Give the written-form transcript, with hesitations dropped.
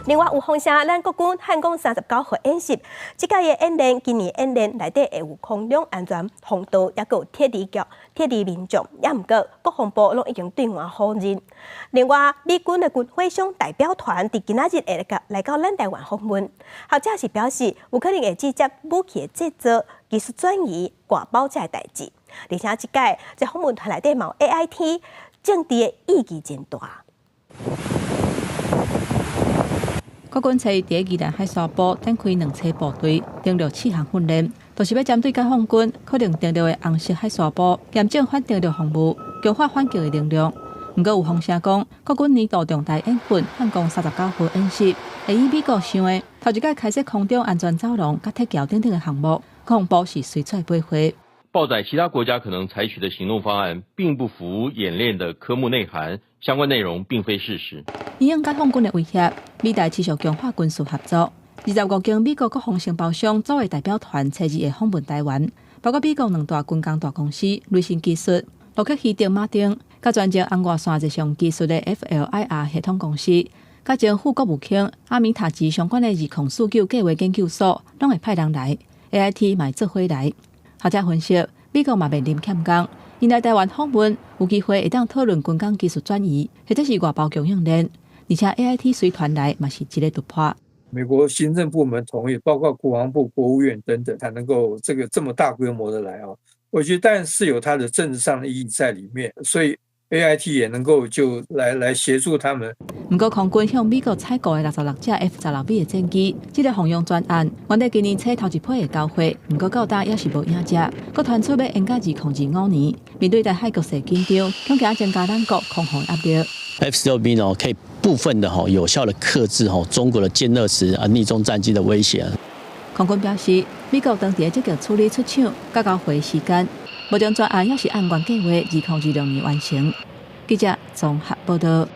另外有風聲，咱國軍漢光39號演習，這屆的演練，今年演練內底會有空中安全防盜，抑閣有撤離局、撤離民眾，抑毋過國防部攏已經對外否認。另外，美軍的軍火商代表團佇今仔日會來到咱台灣訪問，學者是表示有可能會直接武器的製造、技術轉移、外包這个代誌。而且這屆這訪問團內底嘛有 AIT，政治的意義真大。國軍初一佇宜蘭海沙埔展開2車部隊登陸試航訓練，就是欲針對解放軍可能登陸的紅色海沙埔，驗證反登陸防務，強化反擊的能力。毋過有風聲講，國軍年度重大演訓漢光39號演習，會以美國想的頭一擺開設空中安全走廊、佮鐵橋等等的項目，國防部是隨出來回話。報載其他國家可能採取的行動方案，並不符演練的科目內涵，相關內容並非事實。因應解放軍的威脅，美台持續強化軍事合作。25間美國國防承包商組的代表團，初二會訪問台灣，包括美國兩大軍工大公司雷神技術、洛克希德馬丁，佮專精紅外線熱像技術的 FLIR 系統公司，佮前副國務卿阿米塔吉相關的2049計劃研究所，攏會派人來，AIT 嘛會做伙來。學者分析，美國嘛面臨欠工，𪜶來台灣訪問，有機會會當討論軍工技術轉移，或者是外包供應鏈。而且 AIT 隨團來嘛是一個突破。美國行政部門同意，包括國防部、國務院等等，才能夠這個這麼大規模的來哦。我覺得當然是有它的政治上的意義在裡面，所以 AIT 也能夠就來協助他們。毋過空軍向美國採購的66隻 F-16V 的戰機，這個鳳凰專案，原定今年初頭一批會交貨，毋過到今猶是無影跡，閣傳出欲延到2025年。面對台海局勢緊張，恐驚增加咱國空防壓力。 F-16V 呢，可以部分的哈有效的克制哈中國的殲20啊匿蹤戰機的威脅。空軍表示，美國當地積極處理出廠佮交貨時間，目前專案猶是按原計劃2026年完成。記者綜合報道。